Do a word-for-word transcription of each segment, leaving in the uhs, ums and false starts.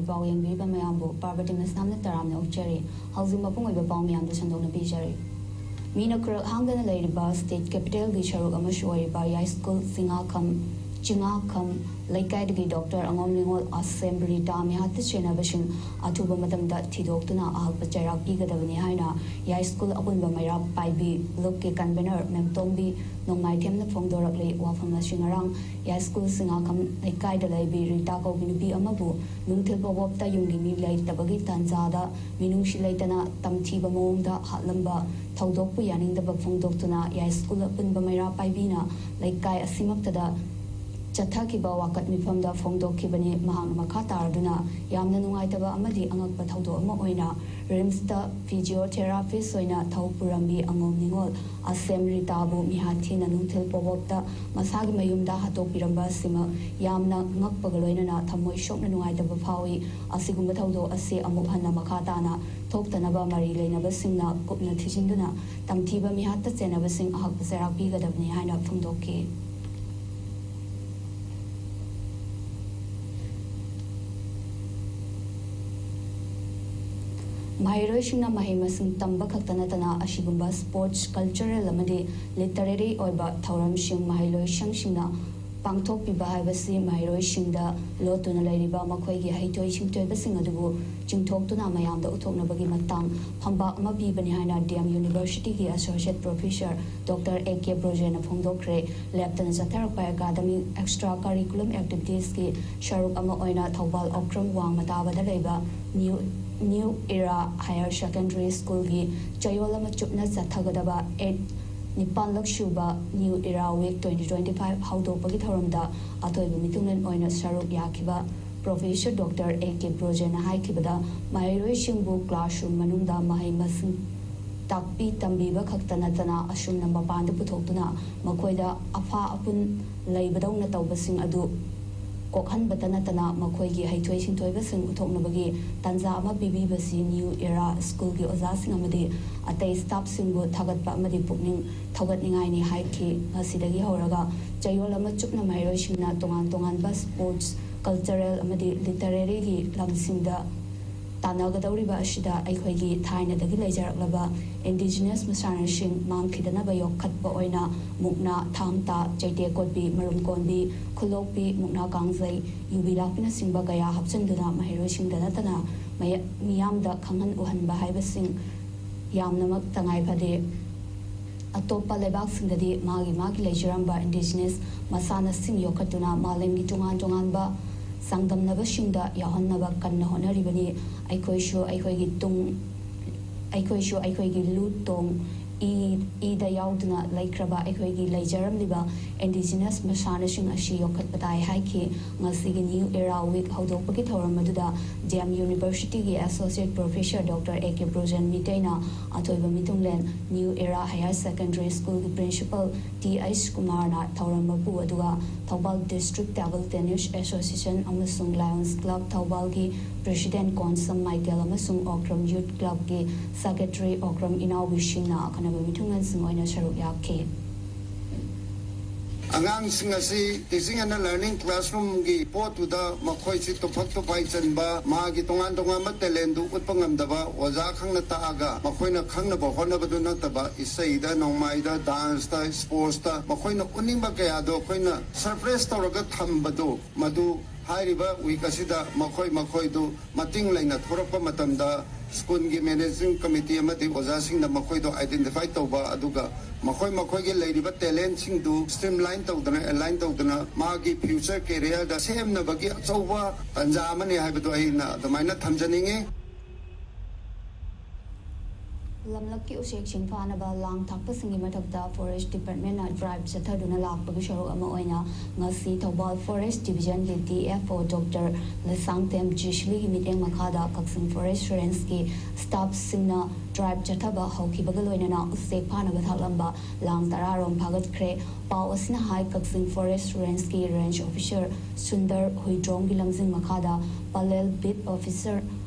ꯄꯥꯎ ꯌꯦꯡꯕꯤꯔꯤꯕ ꯃꯌꯥꯝꯕꯨ ꯄꯥꯔꯕꯇꯤ ꯃꯁꯅꯥꯝꯅ ꯇꯔꯥꯝꯅ ꯑꯣꯛꯆꯔꯤ꯫ ꯍꯧꯖꯤꯛ ꯃꯄꯨꯡ ꯑꯣꯏꯕ ꯄꯥꯎ ꯃꯌꯥꯝꯗ ꯁꯟꯗꯣꯛꯅ ꯄꯤꯖꯔꯤ꯫ ꯃꯤꯅ ꯈꯨꯔꯛ ꯍꯥꯡꯗꯅ ꯂꯩꯔꯤꯕ ꯁ꯭ꯇꯦꯠ ꯀꯦꯄꯤꯇꯦꯜꯒꯤ ꯁꯔꯨꯛ ꯑꯃꯁꯨ ꯑꯣꯏꯔꯤꯕ ꯌꯥꯏꯁ꯭ꯀꯨꯜ ꯆꯤꯡꯉꯥꯈꯝ, ꯆꯤꯡꯉꯥꯈꯝ ꯂꯩꯀꯥꯏꯗꯒꯤ ꯗꯣꯛꯇꯔ ꯑꯉꯣꯝ ꯅꯤꯉꯣꯜ ꯑꯁꯦꯝ ꯔꯤꯇꯥ ꯃꯤꯍꯥꯠꯇ ꯆꯦꯟꯅꯕꯁꯤꯡ ꯑꯊꯨꯕ ꯃꯇꯝꯗ ꯊꯤꯗꯣꯛꯇꯨꯅ ꯑꯍꯛꯄ ꯆꯩꯔꯥꯛ ꯄꯤꯒꯗꯕꯅꯤ ꯍꯥꯏꯅ ꯌꯥꯏꯁ꯭ꯀꯨꯜ ꯑꯄꯨꯟꯕ ꯃꯩꯔꯥ ꯄꯥꯏꯕꯤ ꯂꯨꯞꯀꯤ ꯀꯟꯚꯦꯅꯔ ꯃꯦꯝꯇꯣꯝꯕꯤ ꯅꯣꯡꯃꯥꯏꯊꯦꯝꯅ ꯐꯣꯡꯗꯣꯔꯛꯂꯤ꯫ ꯋꯥꯐꯝ ꯑꯁꯤ ꯉꯔꯥꯡ ꯌꯥꯏꯁ꯭ꯀꯨꯜ ꯆꯤꯡꯉꯥꯈꯝ ꯂꯩꯀꯥꯏꯗ ꯂꯩꯕꯤ ꯔꯤꯇꯥ ꯀꯧꯕꯤ ꯅꯨꯄꯤ ꯑꯃꯕꯨ ꯅꯨꯡꯊꯤꯜ ꯄꯣꯕꯣꯞꯇ ꯌꯨꯝꯒꯤ ꯃꯤ ꯂꯩꯇꯕꯒꯤ ꯇꯥꯟꯖꯥꯗ ꯃꯤꯅꯨꯡꯁꯤ ꯂꯩꯇꯅ ꯇꯝꯊꯤꯕ ꯃꯑꯣꯡꯗ ꯍꯥꯠꯂꯝꯕ ꯊꯧꯗꯣꯛꯄꯨ ꯌꯥꯅꯤꯡꯗꯕ ꯐꯣꯡꯗꯣꯛꯇꯨꯅ ꯌꯥꯏꯁ꯭ꯀꯨꯜ ꯑꯄꯨꯟꯕ ꯃꯩꯔꯥ ꯄꯥꯏꯕꯤꯅ ꯂꯩꯀꯥꯏ ꯑꯁꯤꯃꯛꯇꯗ ꯆꯠꯊꯈꯤꯕ ꯋꯥꯀꯠ ꯃꯤꯐꯝꯗ ꯐꯣꯡꯗꯣꯛꯈꯤꯕꯅꯤ꯫ ꯃꯍꯥꯛꯅ ꯃꯈꯥ ꯇꯥꯔꯗꯨꯅ ꯌꯥꯝꯅ ꯅꯨꯡꯉꯥꯏꯇꯕ ꯑꯃꯗꯤ ꯑꯉꯛꯄ ꯊꯧꯗꯣꯛ ꯑꯃ ꯑꯣꯏꯅ ꯔꯤꯝꯁꯇ ꯐꯤꯖꯤꯑꯣꯊꯦꯔꯥꯄꯤꯁ ꯑꯣꯏꯅ ꯊꯧ ꯄꯨꯔꯝꯕꯤ ꯑꯉꯣꯝ ꯅꯤꯉꯣꯜ ꯑꯁꯦꯝ ꯔꯤꯇꯥꯕꯨ ꯃꯤꯍꯥꯠ ꯊꯤꯅ ꯅꯨꯡꯊꯤꯜ ꯄꯣꯕꯣꯞꯇ ꯃꯁꯥꯒꯤ ꯃꯌꯨꯝꯗ ꯍꯥꯠꯇꯣꯛꯄꯤꯔꯝꯕ ꯑꯁꯤꯃꯛ ꯌꯥꯝꯅ ꯉꯛꯄꯒ ꯂꯣꯏꯅꯅ ꯊꯃꯣꯏ ꯁꯣꯛꯅ ꯅꯨꯡꯉꯥꯏꯇꯕ ꯐꯥꯎꯏ꯫ ꯑꯁꯤꯒꯨꯝꯕ ꯊꯧꯗꯣꯛ ꯑꯁꯤ ꯑꯃꯨꯛ ꯍꯟꯅ ꯃꯈꯥ ꯇꯥꯅ ꯊꯣꯛꯇꯅꯕ ꯃꯔꯤ ꯂꯩꯅꯕꯁꯤꯡꯅ ꯀꯨꯞꯅ ꯊꯤꯖꯤꯟꯗꯨꯅ ꯇꯝꯊꯤꯕ ꯃꯤꯍꯥꯠꯇ ꯆꯦꯟꯅꯕꯁꯤꯡ ꯑꯍꯛꯄ ꯆꯩꯔꯥꯛ ꯄꯤꯒꯗꯕꯅꯤ ꯍꯥꯏꯅ ꯐꯣꯡꯗꯣꯛꯈꯤ꯫ ꯃꯍꯩꯔꯣꯏꯁꯤꯡꯅ ꯃꯍꯩ ꯃꯁꯤꯡ ꯇꯝꯕ ꯈꯛꯇ ꯅꯠꯇꯅ ꯑꯁꯤꯒꯨꯝꯕ ꯁ꯭ꯄꯣꯔꯠꯁ, ꯀꯜꯆꯔꯦꯜ ꯑꯃꯗꯤ ꯂꯤꯇꯔꯦꯔꯤ ꯑꯣꯏꯕ ꯊꯧꯔꯝꯁꯤꯡ ꯃꯍꯩꯂꯣꯏꯁꯪꯁꯤꯡꯅ ꯄꯥꯡꯊꯣꯛꯄꯤꯕ ꯍꯥꯏꯕꯁꯤ ꯃꯍꯩꯔꯣꯏꯁꯤꯡꯗ ꯂꯣꯠꯇꯨꯅ ꯂꯩꯔꯤꯕ ꯃꯈꯣꯏꯒꯤ ꯍꯩꯊꯣꯏ ꯁꯤꯡꯊꯣꯏꯕꯁꯤꯡ ꯑꯗꯨꯕꯨ ꯆꯤꯡꯊꯣꯛꯇꯨꯅ ꯃꯌꯥꯝꯗ ꯎꯠꯊꯣꯛꯅꯕꯒꯤ ꯃꯇꯥꯡ ꯐꯝꯄꯥꯛ ꯑꯃ ꯄꯤꯕꯅꯤ ꯍꯥꯏꯅ ꯗꯤ ꯑꯦꯝ ꯌꯨꯅꯤꯚꯔꯁꯤꯇꯤꯒꯤ associate professor doctor A K ꯕ꯭ꯔꯣꯖꯦꯅ ꯐꯣꯡꯗꯣꯛꯈ꯭ꯔꯦ꯫ ꯂꯦꯞꯇꯅ ꯆꯠꯊꯔꯛꯄ ꯑꯦꯀꯥꯗꯃꯤꯛ ꯑꯦꯛꯁꯇ꯭ꯔꯥ ꯀꯔꯤꯀꯨꯂꯝ ꯑꯦꯛꯇꯤꯚꯤꯇꯤꯁꯀꯤ ꯁꯔꯨꯛ ꯑꯃ ꯑꯣꯏꯅ ꯊꯧꯕꯥꯜ ꯑꯣꯀ꯭ꯔꯝ ꯋꯥꯡꯃ ꯇꯥꯕꯗ ꯂꯩꯕ new, new era higher secondary ꯁ꯭ꯀꯨꯜꯒꯤ ꯆꯌꯣꯜ ꯑꯃ ꯆꯨꯞꯅ ꯆꯠꯊꯒꯗꯕ ꯑꯦꯠ ꯅꯤꯄꯥꯟꯂꯛ ꯁꯨꯕ new era week twenty twenty five ꯍꯧꯗꯣꯛꯄꯒꯤ ꯊꯧꯔꯝꯗ ꯑꯊꯣꯏꯕ ꯃꯤꯊꯨꯡꯂꯦꯟ ꯑꯣꯏꯅ ꯁꯔꯨꯛ ꯌꯥꯈꯤꯕ ꯄ꯭ꯔꯣꯐꯦꯁꯔ ꯗꯣꯛꯇꯔ ꯑꯦ ꯀꯦ ꯕ꯭ꯔꯣꯖꯦꯅ ꯍꯥꯏꯈꯤꯕꯗ, ꯃꯍꯩꯔꯣꯏꯁꯤꯡꯕꯨ ꯀ꯭ꯂꯥꯁꯔꯨꯝ ꯃꯅꯨꯡꯗ ꯃꯍꯩ ꯃꯁꯤꯡ ꯇꯥꯛꯄꯤ ꯇꯝꯕꯤꯕ ꯈꯛꯇ ꯅꯠꯇꯅ ꯑꯁꯨꯝꯅ ꯃꯄꯥꯟꯗ ꯄꯨꯊꯣꯛꯇꯨꯅ ꯃꯈꯣꯏꯗ ꯑꯐꯥ ꯑꯄꯨꯟ ꯂꯩꯕꯗꯧꯅ ꯇꯧꯕꯁꯤꯡ ꯑꯗꯨ ꯀꯣꯛꯍꯟꯕꯇ ꯅꯠꯇꯅ ꯃꯈꯣꯏꯒꯤ ꯍꯩꯊꯣꯏ ꯁꯤꯡꯊꯣꯏꯕꯁꯤꯡ ꯎꯠꯊꯣꯛꯅꯕꯒꯤ ꯇꯥꯟꯖꯥ ꯑꯃ ꯄꯤꯕꯤꯕꯁꯤ ꯅ꯭ꯌꯨ ꯏꯔꯥ ꯁ꯭ꯀꯨꯜꯒꯤ ꯑꯣꯖꯥꯁꯤꯡ ꯑꯃꯗꯤ ꯑꯇꯩ ꯁ꯭ꯇꯥꯐꯁꯤꯡꯕꯨ ꯊꯥꯒꯠꯄ ꯑꯃꯗꯤ ꯄꯨꯛꯅꯤꯡ ꯊꯧꯒꯠꯅꯤꯡꯉꯥꯏꯅꯤ ꯍꯥꯏꯈꯤ꯫ ꯉꯁꯤꯗꯒꯤ ꯍꯧꯔꯒ ꯆꯌꯣꯜ ꯑꯃ ꯆꯨꯞꯅ ꯃꯍꯩꯔꯣꯏꯁꯤꯡꯅ ꯇꯣꯉꯥꯟ ꯇꯣꯉꯥꯟꯕ ꯁ꯭ꯄꯣꯔꯠꯁ, ꯀꯜꯆꯔꯦꯜ ꯑꯃꯗꯤ ꯂꯤꯇꯔꯦꯔꯤꯒꯤ ꯂꯝꯁꯤꯡꯗ ꯇꯥꯟꯅꯒꯗꯧꯔꯤꯕ ꯑꯁꯤꯗ ꯑꯩꯈꯣꯏꯒꯤ ꯊꯥꯏꯅꯗꯒꯤ ꯂꯩꯖꯔꯛꯂꯕ ꯏꯟꯗꯤꯖꯤꯅꯁ ꯃꯁꯥꯟꯅꯁꯤꯡ ꯃꯥꯡꯈꯤꯗꯅꯕ ꯌꯣꯛꯈꯠꯄ ꯑꯣꯏꯅ ꯃꯨꯛꯅꯥ, ꯊꯥꯡ ꯇꯥ, ꯆꯩꯇꯦꯛ ꯀꯣꯠꯄꯤ, ꯃꯔꯨꯝ ꯀꯣꯟꯕꯤ, ꯈꯨꯂꯣꯛꯄꯤ, ꯃꯨꯛꯅꯥ ꯀꯥꯡꯖꯩ, ꯌꯨꯕꯤ ꯂꯥꯛꯄꯤꯅꯆꯤꯡꯕ ꯀꯌꯥ ꯍꯥꯞꯆꯤꯟꯗꯨꯅ ꯃꯍꯩꯔꯣꯏꯁꯤꯡꯗ ꯅꯠꯇꯅ ꯃꯌ-, ꯃꯤꯌꯥꯝꯗ ꯈꯪꯍꯟ ꯎꯍꯟꯕ ꯍꯥꯏꯕꯁꯤꯡ ꯌꯥꯝꯅꯃꯛ ꯇꯉꯥꯏ ꯐꯗꯦ꯫ ꯑꯇꯣꯞꯄ ꯂꯩꯕꯥꯛꯁꯤꯡꯗꯗꯤ ꯃꯥꯒꯤ ꯃꯥꯒꯤ ꯂꯩꯖꯔꯝꯕ ꯏꯟꯗꯤꯖꯤꯅꯁ ꯃꯁꯥꯟꯅꯁꯤꯡ ꯌꯣꯛꯈꯠꯇꯨꯅ ꯃꯥꯂꯦꯝꯒꯤ ꯇꯣꯉꯥꯟ ꯇꯣꯉꯥꯟꯕ ꯆꯥꯡꯗꯝꯅꯕꯁꯤꯡꯗ ꯌꯥꯎꯍꯟꯅꯕ ꯀꯟꯅ ꯍꯣꯠꯅꯔꯤꯕꯅꯤ꯫ ꯑꯩꯈꯣꯏꯁꯨ ꯑꯩꯈꯣꯏꯒꯤ ꯇꯨꯡ, ꯑꯩꯈꯣꯏꯁꯨ ꯑꯩꯈꯣꯏꯒꯤ ꯂꯨ ꯇꯣꯡ ꯏ, ꯏꯗ ꯌꯥꯎꯗꯨꯅ ꯂꯩꯈ꯭ꯔꯕ ꯑꯩꯈꯣꯏꯒꯤ ꯂꯩꯖꯔꯝꯂꯤꯕ ꯏꯟꯗꯤꯖꯤꯅꯁ ꯃꯁꯥꯟꯅꯁꯤꯡ ꯑꯁꯤ ꯌꯣꯛꯈꯠꯄ ꯇꯥꯏ ꯍꯥꯏꯈꯤ꯫ ꯉꯁꯤꯒꯤ ꯅ꯭ꯌꯨ ꯏꯔꯥ ꯋꯤꯛ ꯍꯧꯗꯣꯛꯄꯒꯤ ꯊꯧꯔꯝ ꯑꯗꯨꯗ ꯗꯤ ꯑꯦꯝ ꯌꯨꯅꯤꯚꯔꯁꯤꯇꯤꯒꯤ associate professor doctor A K Brojen ꯃꯤꯇꯩꯅ ꯑꯊꯣꯏꯕ ꯃꯤꯊꯨꯡꯂꯦꯟ, ꯅ꯭ꯌꯨ ꯏꯔꯥ ꯍꯥꯌꯔ ꯁꯦꯀꯦꯟꯗꯔꯤ ꯁ꯭ꯀꯨꯜꯒꯤ ꯄ꯭ꯔꯤꯟꯁꯤꯄꯜ ꯇꯤ ꯑꯩꯆ ꯀꯨꯃꯥꯔꯅ ꯊꯧꯔꯝ ꯃꯄꯨ, ꯑꯗꯨꯒ ꯊꯧꯕꯥꯜ ꯗꯤꯁꯇ꯭ꯔꯤꯛ ꯇꯦꯕꯜ ꯇꯦꯅꯤꯁ ꯑꯦꯁꯣꯁꯤꯌꯦꯁꯟ ꯑꯃꯁꯨꯡ ꯂꯥꯌꯣꯟꯁ ꯀ꯭ꯂꯕ ꯊꯧꯕꯥꯜꯒꯤ ꯄ꯭ꯔꯦꯁꯤꯗꯦꯟꯠ ꯀꯣꯟꯁꯝ ꯃꯥꯏꯀꯦꯜ ꯑꯃꯁꯨꯡ ꯑꯣꯀ꯭ꯔꯝ ꯌꯨꯊ ꯀ꯭ꯂꯕꯀꯤ ꯁꯦꯀ꯭ꯔꯦꯇꯔꯤ ꯑꯣꯀ꯭ꯔꯝ ꯏꯅꯥꯎꯕꯤꯁꯤꯡꯅ ꯑꯈꯟꯅꯕ ꯃꯤꯊꯨꯡꯂꯦꯟꯁꯤꯡ ꯑꯣꯏꯅ ꯁꯔꯨꯛ ꯌꯥꯈꯤ꯫ ꯑꯉꯥꯡꯁꯤꯡ ꯑꯁꯤ teaching and learning classroomꯒꯤ ꯄꯣꯠꯇꯨꯗ ꯃꯈꯣꯏꯁꯤ ꯇꯨꯐꯛ ꯇꯨꯐꯥꯏ ꯆꯟꯕ, ꯃꯥꯒꯤ ꯇꯣꯉꯥꯟ ꯇꯣꯉꯥꯟꯕ talentꯗꯨ ꯎꯠꯄ ꯉꯝꯗꯕ, ꯑꯣꯖꯥ ꯈꯪꯅ ꯇꯥꯛꯑꯒ ꯃꯈꯣꯏꯅ ꯈꯪꯅꯕ ꯍꯣꯠꯅꯕꯗꯨ ꯅꯠꯇꯕ, ꯏꯁꯩꯗ, ꯅꯣꯡꯃꯥꯏꯗ, danceꯇ, sportsꯇ ꯃꯈꯣꯏꯅ ꯎꯠꯅꯤꯡꯕ ꯀꯌꯥꯗꯣ ꯑꯩꯈꯣꯏꯅ suppress ꯇꯧꯔꯒ ꯊꯝꯕꯗꯨ, ꯃꯗꯨ ꯍꯥꯏꯔꯤꯕ week ꯑꯁꯤꯗ ꯃꯈꯣꯏ ꯃꯈꯣꯏꯗꯨ ꯃꯇꯤꯡ ꯂꯩꯅ ꯊꯣꯔꯛꯄ ꯃꯇꯝꯗ ꯁ꯭ꯀꯨꯜꯒꯤ managing committee ꯑꯃꯗꯤ ꯑꯣꯖꯥꯁꯤꯡꯅ ꯃꯈꯣꯏꯗꯣ identify ꯇꯧꯕ, ꯑꯗꯨꯒ ꯃꯈꯣꯏ ꯃꯈꯣꯏꯒꯤ ꯂꯩꯔꯤꯕ talentꯁꯤꯡꯗꯨ streamline ꯇꯧꯗꯅ, align ꯇꯧꯗꯅ ꯃꯥꯒꯤ future careerꯗ ꯁꯦꯝꯅꯕꯒꯤ ꯑꯆꯧꯕ ꯇꯥꯟꯖꯥ ꯑꯃꯅꯤ ꯍꯥꯏꯕꯗꯨ ꯑꯩꯅ ꯑꯗꯨꯃꯥꯏꯅ ꯊꯝꯖꯅꯤꯡꯉꯤ꯫ ꯂꯝꯂꯛꯀꯤ ꯎꯆꯦꯛꯁꯤꯡ ꯐꯥꯅꯕ ꯂꯥꯡ ꯊꯥꯛꯄꯁꯤꯡꯒꯤ ꯃꯊꯛꯇ forest departmentꯅ drive ꯆꯠꯊꯗꯨꯅ ꯂꯥꯛꯄꯒꯤ ꯁꯔꯨꯛ ꯑꯃ ꯑꯣꯏꯅ ꯉꯁꯤ ꯊꯧꯕꯥꯜ forest divisionꯒꯤ D F O doctor Leishangthem ꯖꯦꯁꯂꯤꯒꯤ ꯃꯤꯠꯌꯦꯡ ꯃꯈꯥꯗ ꯀꯛꯆꯤꯡ forest rangeꯀꯤ staffꯁꯤꯡꯅ drive ꯆꯠꯊꯕ ꯍꯧꯈꯤꯕꯒ ꯂꯣꯏꯅꯅ ꯎꯆꯦꯛ ꯐꯥꯅꯕ ꯊꯥꯛꯂꯝꯕ ꯂꯥꯡ ꯇꯔꯥꯔꯣꯝ ꯐꯥꯒꯠꯈ꯭ꯔꯦ꯫ ꯄꯥꯎ ꯑꯁꯤꯅ ꯍꯥꯏ, ꯀꯛꯆꯤꯡ forest rangeꯀꯤ range officer ꯁꯨꯟꯗꯔ ꯍꯨꯏꯗ꯭ꯔꯣꯝꯒꯤ ꯂꯝꯖꯤꯡ ꯃꯈꯥꯗ ꯄꯂꯦꯜ beat officer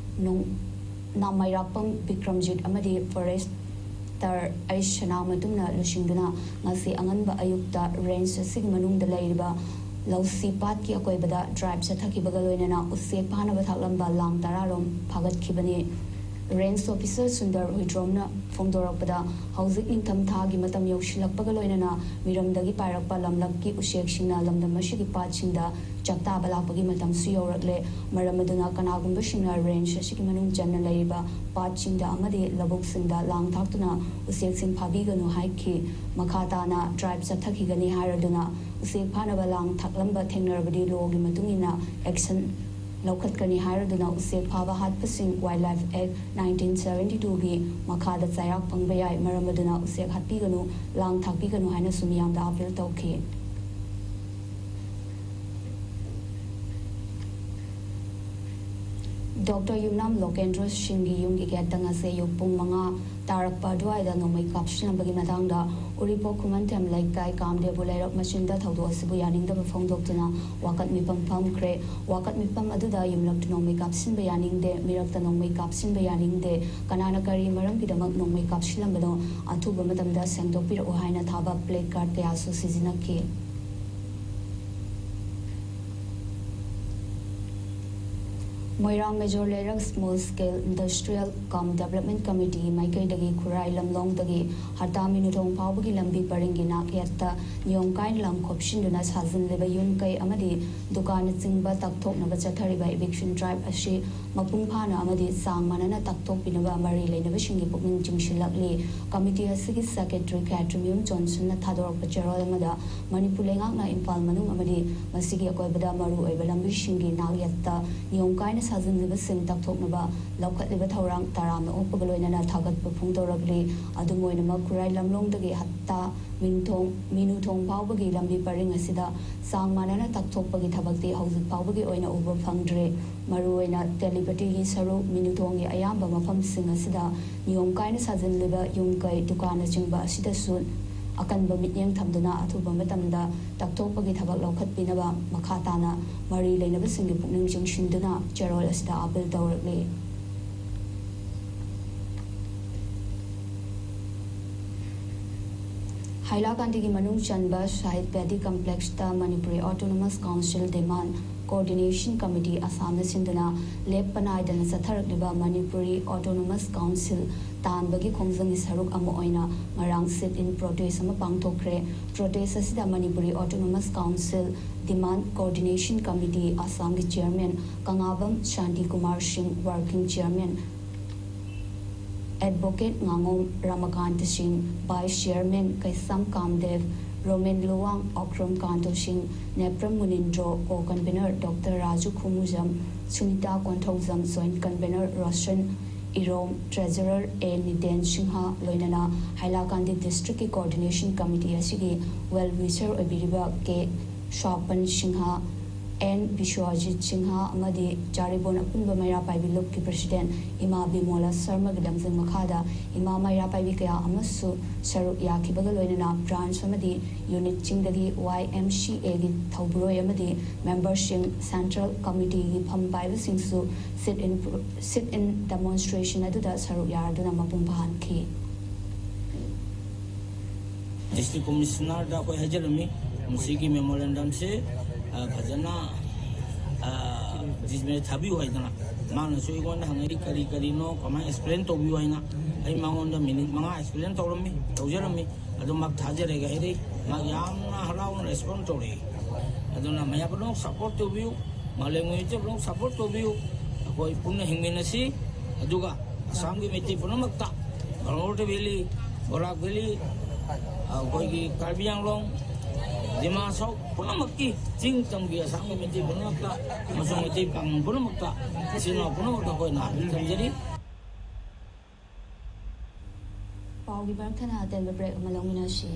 ꯅꯣꯡ-, ꯅꯥꯃꯩꯔꯥꯛꯄꯝ ꯕꯤꯀ꯭ꯔꯝꯖꯤꯠ ꯑꯃꯗꯤ forester ꯑꯩꯆ ꯁꯅꯥꯃꯇꯨꯝꯅ ꯂꯨꯆꯤꯡꯗꯨꯅ ꯉꯁꯤ ꯑꯉꯟꯕ ꯑꯌꯨꯛꯇ range ꯑꯁꯤꯒꯤ ꯃꯅꯨꯡꯗ ꯂꯩꯔꯤꯕ ꯂꯧꯁꯤ ꯄꯥꯠꯀꯤ ꯑꯀꯣꯏꯕꯗ ꯗ꯭ꯔꯥꯏꯚ ꯆꯠꯊꯈꯤꯕꯒ ꯂꯣꯏꯅꯅ ꯎꯆꯦꯛ ꯐꯥꯅꯕ ꯊꯥꯛꯂꯝꯕ ꯂꯥꯡ ꯇꯔꯥꯔꯣꯝ ꯐꯥꯒꯠꯈꯤꯕꯅꯤ꯫ ꯔꯦꯟꯖ ꯑꯣꯐꯤꯁꯔ ꯁꯨꯟꯗꯔ ꯍꯨꯏꯗ꯭ꯔꯣꯝꯅ ꯐꯣꯡꯗꯣꯔꯛꯄꯗ, ꯍꯧꯖꯤꯛ ꯅꯤꯡꯊꯝ ꯊꯥꯒꯤ ꯃꯇꯝ ꯌꯧꯁꯤꯜꯂꯛꯄꯒ ꯂꯣꯏꯅꯅ ꯃꯤꯔꯝꯗꯒꯤ ꯄꯥꯏꯔꯛꯄ ꯂꯝꯂꯛꯀꯤ ꯎꯆꯦꯛꯁꯤꯡꯅ ꯂꯝꯗꯝ ꯑꯁꯤꯒꯤ ꯄꯥꯠꯁꯤꯡꯗ ꯆꯥꯛꯇꯥꯕ ꯂꯥꯛꯄꯒꯤ ꯃꯇꯝꯁꯨ ꯌꯧꯔꯛꯂꯦ꯫ ꯃꯔꯝ ꯑꯗꯨꯅ ꯀꯅꯥꯒꯨꯝꯕꯁꯤꯡꯅ ꯔꯦꯟꯖ ꯑꯁꯤꯒꯤ ꯃꯅꯨꯡ ꯆꯟꯅ ꯂꯩꯔꯤꯕ ꯄꯥꯠꯁꯤꯡꯗ ꯑꯃꯗꯤ ꯂꯧꯕꯨꯛꯁꯤꯡꯗ ꯂꯥꯡ ꯊꯥꯛꯇꯨꯅ ꯎꯆꯦꯛꯁꯤꯡ ꯐꯥꯕꯤꯒꯅꯨ ꯍꯥꯏꯈꯤ꯫ ꯃꯈꯥ ꯇꯥꯅ ꯗ꯭ꯔꯥꯏꯚ ꯆꯠꯊꯈꯤꯒꯅꯤ ꯍꯥꯏꯔꯗꯨꯅ ꯎꯆꯦꯛ ꯐꯥꯅꯕ ꯂꯥꯡ ꯊꯥꯛꯂꯝꯕ ꯊꯦꯡꯅꯔꯕꯗꯤ ꯂꯣꯒꯤ ꯃꯇꯨꯡ ꯏꯟꯅ ꯑꯦꯛꯁꯟ ꯂꯧꯈꯠꯀꯅꯤ ꯍꯥꯏꯔꯗꯨꯅ ꯎꯆꯦꯛ ꯐꯥꯕ ꯍꯥꯠꯄꯁꯤꯡ ꯋꯥꯏꯜ ꯂꯥꯏꯐ ꯑꯦꯛ ꯅꯥꯏꯟꯇꯤꯟ ꯁꯚꯦꯟꯇꯤ ꯇꯨꯒꯤ ꯃꯈꯥꯗ ꯆꯩꯔꯥꯛ ꯐꯪꯕ ꯌꯥꯏ꯫ ꯃꯔꯝ ꯑꯗꯨꯅ ꯎꯆꯦꯛ ꯍꯥꯠꯄꯤꯒꯅꯨ, ꯂꯥꯡ ꯊꯥꯛꯄꯤꯒꯅꯨ ꯍꯥꯏꯅꯁꯨ ꯃꯤꯌꯥꯝꯗ ꯑꯥꯄꯤꯜ ꯇꯧꯈꯤ꯫ ꯗꯣꯛꯇꯔ ꯌꯨꯝꯅꯥꯝ ꯂꯣꯀꯦꯟꯗ꯭ꯔꯣ ꯁꯤꯡꯒꯤ ꯌꯨꯝꯒꯤ ꯒꯦꯠꯇ ꯉꯁꯤ ꯑꯌꯨꯛ ꯄꯨꯡ ꯃꯉꯥ ꯇꯥꯔꯛꯄ ꯑꯗꯨꯋꯥꯏꯗ ꯅꯣꯡꯃꯩ ꯀꯥꯞꯁꯤꯟꯅꯕꯒꯤ ꯃꯇꯥꯡꯗ ꯎꯔꯤꯄꯣꯛ ꯈꯨꯃꯟꯊꯦꯝ ꯂꯩꯀꯥꯏ ꯀꯥꯝꯗꯦꯕꯨ ꯂꯩꯔꯛ ꯃꯆꯤꯟꯗ ꯊꯧꯗꯣꯛ ꯑꯁꯤꯕꯨ ꯌꯥꯅꯤꯡꯗꯕ ꯐꯣꯡꯗꯣꯛꯇꯨꯅ ꯋꯥꯀꯠ ꯃꯤꯐꯝ ꯐꯝꯈ꯭ꯔꯦ꯫ ꯋꯥꯀꯠ ꯃꯤꯐꯝ ꯑꯗꯨꯗ ꯌꯨꯝꯂꯛꯇ ꯅꯣꯡꯃꯩ ꯀꯥꯞꯁꯤꯟꯕ ꯌꯥꯅꯤꯡꯗꯦ, ꯃꯤꯔꯛꯇ ꯅꯣꯡꯃꯩ ꯀꯥꯞꯁꯤꯟꯕ ꯌꯥꯅꯤꯡꯗꯦ, ꯀꯅꯥꯅ ꯀꯔꯤ ꯃꯔꯝꯒꯤꯗꯃꯛ ꯅꯣꯡꯃꯩ ꯀꯥꯞꯁꯤꯜꯂꯝꯕꯅꯣ, ꯑꯊꯨꯕ ꯃꯇꯝꯗ ꯁꯦꯡꯗꯣꯛꯄꯤꯔꯛꯎ ꯍꯥꯏꯅ ꯊꯥꯕ ꯄ꯭ꯂꯦ ꯀꯥꯔꯗ ꯀꯌꯥꯁꯨ ꯁꯤꯖꯤꯟꯅꯈꯤ꯫ ꯃꯣꯏꯔꯥꯡ ꯃꯦꯖꯣꯔ ꯂꯩꯔꯛ ꯁ꯭ꯃꯣꯜ ꯁ꯭ꯀꯦꯜ ꯏꯟꯗꯁꯇ꯭ꯔꯤꯌꯦꯜ ꯀꯝ ꯗꯦꯕꯂꯞꯃꯦꯟ ꯀꯃꯤꯇꯤꯒꯤ ꯃꯥꯏꯀꯩꯗꯒꯤ ꯈꯨꯔꯥꯏ ꯂꯝꯂꯣꯡꯗꯒꯤ ꯍꯔꯇꯥ ꯃꯤꯅꯨꯊꯣꯡ ꯐꯥꯎꯕꯒꯤ ꯂꯝꯕꯤ ꯄꯔꯤꯡꯒꯤ ꯅꯥꯛ ꯌꯦꯠꯇ ꯅꯤꯌꯣꯝ ꯀꯥꯏꯅ ꯂꯝ ꯈꯣꯞꯆꯤꯟꯗꯨꯅ ꯁꯥꯖꯤꯜꯂꯤꯕ ꯌꯨꯝ ꯀꯩ ꯑꯃꯗꯤ ꯗꯨꯀꯥꯟꯅꯆꯤꯡꯕ ꯇꯛꯊꯣꯛꯅꯕ ꯆꯠꯊꯔꯤꯕ ꯏꯚꯤꯛꯁꯟ ꯗ꯭ꯔꯥꯏꯚ ꯑꯁꯤ ꯃꯄꯨꯡ ꯐꯥꯅ ꯑꯃꯗꯤ ꯆꯥꯡ ꯃꯥꯟꯅꯅ ꯇꯛꯊꯣꯛꯄꯤꯅꯕ ꯃꯔꯤ ꯂꯩꯅꯕꯁꯤꯡꯒꯤ ꯄꯨꯛꯅꯤꯡ ꯆꯤꯡꯁꯤꯜꯂꯛꯂꯤ꯫ ꯀꯃꯤꯇꯤ ꯑꯁꯤꯒꯤ ꯁꯦꯀ꯭ꯔꯦꯇꯔꯤ ꯈ꯭ꯌꯥꯇ꯭ꯔꯤꯃꯌꯨꯝ ꯖꯣꯟꯁꯟꯅ ꯊꯥꯗꯣꯔꯛꯄ ꯆꯦꯔꯣꯜ ꯑꯃꯗ, ꯃꯅꯤꯄꯨꯔ ꯂꯩꯉꯥꯛꯅ ꯏꯝꯐꯥꯜ ꯃꯅꯨꯡ ꯑꯃꯗꯤ ꯃꯁꯤꯒꯤ ꯑꯀꯣꯏꯕꯗ ꯃꯔꯨꯑꯣꯏꯕ ꯂꯝꯕꯤꯁꯤꯡꯒꯤ ꯅꯥꯛ ꯌꯦꯠꯇ ꯅꯤꯌꯣꯝ ꯀꯥꯏꯅ ꯁꯥꯖꯤꯟꯂꯤꯕꯁꯤꯡ ꯇꯛꯊꯣꯛꯅꯕ ꯂꯧꯈꯠꯂꯤꯕ ꯊꯧꯔꯥꯡ ꯇꯔꯥꯝꯅ ꯑꯣꯛꯄꯒ ꯂꯣꯏꯅꯅ ꯊꯥꯒꯠꯄ ꯐꯣꯡꯗꯣꯔꯛꯂꯤ꯫ ꯑꯗꯨꯝ ꯑꯣꯏꯅꯃꯛ, ꯈꯨꯔꯥꯏ ꯂꯝꯂꯣꯡꯗꯒꯤ ꯍꯠꯇꯥ ꯃꯤꯟꯊꯣꯡ, ꯃꯤꯅꯨꯊꯣꯡ ꯐꯥꯎꯕꯒꯤ ꯂꯝꯕꯤ ꯄꯔꯤꯡ ꯑꯁꯤꯗ ꯆꯥꯡ ꯃꯥꯟꯅꯅ ꯇꯛꯊꯣꯛꯄꯒꯤ ꯊꯕꯛꯇꯤ ꯍꯧꯖꯤꯛ ꯐꯥꯎꯕꯒꯤ ꯑꯣꯏꯅ ꯎꯕ ꯐꯪꯗ꯭ꯔꯤ꯫ ꯃꯔꯨꯑꯣꯏꯅ ꯇꯦꯂꯤꯄꯇꯤꯒꯤ ꯁꯔꯨꯛ ꯃꯤꯅꯨꯊꯣꯡꯒꯤ ꯑꯌꯥꯝꯕ ꯃꯐꯝꯁꯤꯡ ꯑꯁꯤꯗ ꯅꯤꯌꯣꯝ ꯀꯥꯏꯅ ꯁꯥꯖꯤꯟꯂꯤꯕ ꯌꯨꯝ ꯀꯩ, ꯗꯨꯀꯥꯟꯅꯆꯤꯡꯕ ꯑꯁꯤꯗꯁꯨ ꯑꯀꯟꯕ ꯃꯤꯠꯌꯦꯡ ꯊꯝꯗꯨꯅ ꯑꯊꯨꯕ ꯃꯇꯝꯗ ꯇꯛꯊꯣꯛꯄꯒꯤ ꯊꯕꯛ ꯂꯧꯈꯠꯄꯤꯅꯕ ꯃꯈꯥ ꯇꯥꯅ ꯃꯔꯤ ꯂꯩꯅꯕꯁꯤꯡꯒꯤ ꯄꯨꯛꯅꯤꯡ ꯆꯤꯡꯁꯤꯟꯗꯨꯅ ꯆꯦꯔꯣꯜ ꯑꯁꯤꯗ ꯑꯥꯄꯤꯜ ꯇꯧꯔꯛꯂꯤ꯫ ꯍꯥꯏꯂꯥꯀꯥꯟꯗꯤꯒꯤ ꯃꯅꯨꯡ ꯆꯟꯕ ꯁꯥꯍꯤꯠ paddy ꯀꯝꯄ꯭ꯂꯦꯛꯁꯇ Manipuri autonomous council demand coordination committee ꯑꯁꯥꯝꯅ ꯁꯤꯟꯗꯨꯅ ꯂꯦꯞꯄ ꯅꯥꯏꯗꯅ ꯆꯠꯊꯔꯛꯂꯤꯕ ꯃꯅꯤꯄꯨꯔꯤ ꯑꯣꯇꯣꯅꯣꯃꯁ ꯀꯥꯎꯟꯁꯤꯜ ꯇꯥꯟꯕꯒꯤ ꯈꯣꯡꯖꯪꯒꯤ ꯁꯔꯨꯛ ꯑꯃ ꯑꯣꯏꯅ ꯉꯔꯥꯡ ꯁꯤꯠ ꯏꯟ ꯄ꯭ꯔꯣꯇꯦꯁ ꯑꯃ ꯄꯥꯡꯊꯣꯛꯈ꯭ꯔꯦ꯫ ꯄ꯭ꯔꯣꯇꯦꯁ ꯑꯁꯤꯗ Manipuri autonomous council demand coordination committee ꯑꯁꯥꯝꯒꯤ chairman Kangabam Shanti Kumar Singh, working chairman advocate ꯉꯥꯉꯣꯝ Ramakanta Singh, vice chairman Keisham Kamdeba, Romen Luwang, Okram Kanto Singh, Nepram Munindro, co convener doctor Raju Khumujam, Sunita Konthoujam, joint convener Roshan Irom, treasurer A Niten Singh, ꯂꯣꯏꯅꯅ ꯍꯥꯏꯂꯥꯀꯥꯟꯗꯤ ꯗꯤꯁꯇ꯭ꯔꯤꯛꯀꯤ ꯀꯣꯑꯣꯔꯗꯤꯅꯦꯁꯟ ꯀꯃꯤꯇꯤ ꯑꯁꯤꯒꯤ ꯋꯦꯜ ꯋꯤꯁꯔ ꯑꯣꯏꯕꯤꯔꯤꯕ ꯀꯦ ꯁ꯭ꯋꯥꯄꯟ ꯁꯤꯡꯍ, ꯑꯦꯟ ꯕꯤꯁ꯭ꯋꯥꯖꯤꯠ ꯁꯤꯡꯍ ꯑꯃꯗꯤ ꯖꯥꯔꯤꯕꯣꯟ ꯑꯄꯨꯟꯕ ꯃꯩꯔꯥ ꯄꯥꯏꯕꯤ ꯂꯨꯞꯀꯤ ꯄ꯭ꯔꯁꯤꯗꯦꯟꯠ ꯏꯃꯥ ꯕꯤꯃꯣꯂꯥ ꯁꯔꯃꯒꯤ ꯂꯝꯖꯤꯡ ꯃꯈꯥꯗ ꯏꯃꯥ ꯃꯩꯔꯥ ꯄꯥꯏꯕꯤ ꯀꯌꯥ ꯑꯃꯁꯨ ꯁꯔꯨꯛ ꯌꯥꯈꯤꯕꯒ ꯂꯣꯏꯅꯅ ꯕ꯭ꯔꯥꯟꯆ ꯑꯃꯗꯤ ꯌꯨꯅꯤꯠꯁꯤꯡꯗꯒꯤ ꯋꯥꯏ ꯑꯦꯝ ꯁꯤ ꯑꯦꯒꯤ ꯊꯧꯕꯨꯔꯣꯏ ꯑꯃꯗꯤ ꯃꯦꯝꯕꯔꯁꯤꯡ, ꯁꯦꯟꯇ꯭ꯔꯦꯜ ꯀꯃꯤꯇꯤꯒꯤ ꯐꯝ ꯄꯥꯏꯕꯁꯤꯡꯁꯨ ꯁꯤꯠ ꯏꯟ, ꯁꯤꯠ ꯏꯟ ꯗꯦꯃꯣꯟꯁꯇ꯭ꯔꯦꯁꯟ ꯑꯗꯨꯗ ꯁꯔꯨꯛ ꯌꯥꯗꯨꯅ ꯃꯄꯨꯡ ꯐꯥꯍꯟꯈꯤ꯫ ꯗꯤꯁꯇ꯭ꯔꯤꯛ ꯀꯃꯤꯁꯅꯔꯗ ꯑꯩꯈꯣꯏ ꯍꯥꯏꯖꯔꯝꯃꯤ, ꯃꯁꯤꯒꯤ ꯃꯦꯃꯣꯔꯦꯟꯗꯝꯁꯦ, ꯑ, ꯐꯖꯅ, ꯑ, ꯖꯤꯃꯦꯜ ꯊꯥꯕꯤꯌꯨ ꯍꯥꯏꯗꯅ꯫ ꯃꯥꯅꯁꯨ ꯑꯩꯉꯣꯟꯗ ꯍꯪꯉꯛꯏ, "ꯀꯔꯤ ꯀꯔꯤꯅꯣ, ꯀꯃꯥꯏꯅ ꯑꯦꯛꯁꯄ꯭ꯂꯦꯟ ꯇꯧꯕꯤꯌꯨ?" ꯍꯥꯏꯅ꯫ ꯑꯩ ꯃꯉꯣꯟꯗ ꯃꯤꯅꯤꯠ ꯃꯉꯥ ꯑꯦꯛꯁꯄ꯭ꯂꯦꯟ ꯇꯧꯔꯝꯃꯤ, ꯇꯧꯖꯔꯝꯃꯤ꯫ ꯑꯗꯨ ꯃꯥ ꯊꯥꯖꯔꯦꯒ ꯍꯥꯏꯔꯛꯏ꯫ ꯃꯥ ꯌꯥꯝꯅ ꯍꯔꯥꯎꯅ ꯔꯦꯁꯄꯣꯟ ꯇꯧꯔꯛꯏ꯫ ꯑꯗꯨꯅ ꯃꯌꯥꯝ ꯄꯨꯝꯅꯃꯛ ꯁꯞꯄꯣꯔꯠ ꯇꯧꯕꯤꯌꯨ, ꯃꯥꯂꯦꯝꯒꯤ ꯃꯤꯆꯝ ꯄꯨꯝꯅꯃꯛ ꯁꯞꯄꯣꯔꯠ ꯇꯧꯕꯤꯌꯨ꯫ ꯑꯩꯈꯣꯏ ꯄꯨꯟꯅ ꯍꯤꯡꯃꯤꯟꯅꯁꯤ꯫ ꯑꯗꯨꯒ ꯑꯁꯥꯝꯒꯤ ꯃꯩꯇꯩ ꯄꯨꯝꯅꯃꯛꯇ, ꯕ꯭ꯔꯍꯃꯄꯨꯇ꯭ꯔ ꯚꯦꯂꯤ, ꯕꯣꯔꯥꯛ ꯚꯦꯂꯤ, ꯑꯩꯈꯣꯏꯒꯤ ꯀꯥꯔꯕꯤ ꯑꯪꯂꯣꯡ, ꯗꯤꯃꯥ ꯍꯥꯁꯥꯎ ꯄꯨꯝꯅꯃꯛꯀꯤ, ꯆꯤꯡ ꯇꯝꯒꯤ ꯑꯁꯥꯝꯒꯤ ꯃꯩꯇꯩ ꯄꯨꯝꯅꯃꯛꯇ ꯑꯃꯁꯨꯡ ꯃꯩꯇꯩ ꯄꯥꯉꯜ ꯄꯨꯝꯅꯃꯛꯇ, ꯏꯆꯤꯜ ꯏꯅꯥꯎ ꯄꯨꯝꯅꯃꯛꯇ ꯑꯩꯈꯣꯏꯅ ꯑꯄꯤꯜ ꯊꯝꯖꯔꯤ꯫ ꯄꯥꯎꯒꯤ ꯃꯔꯛ ꯊꯠꯅ ꯑꯇꯦꯟꯕ ꯕ꯭ꯔꯦꯛ ꯑꯃ ꯂꯧꯃꯤꯟꯅꯁꯤ꯫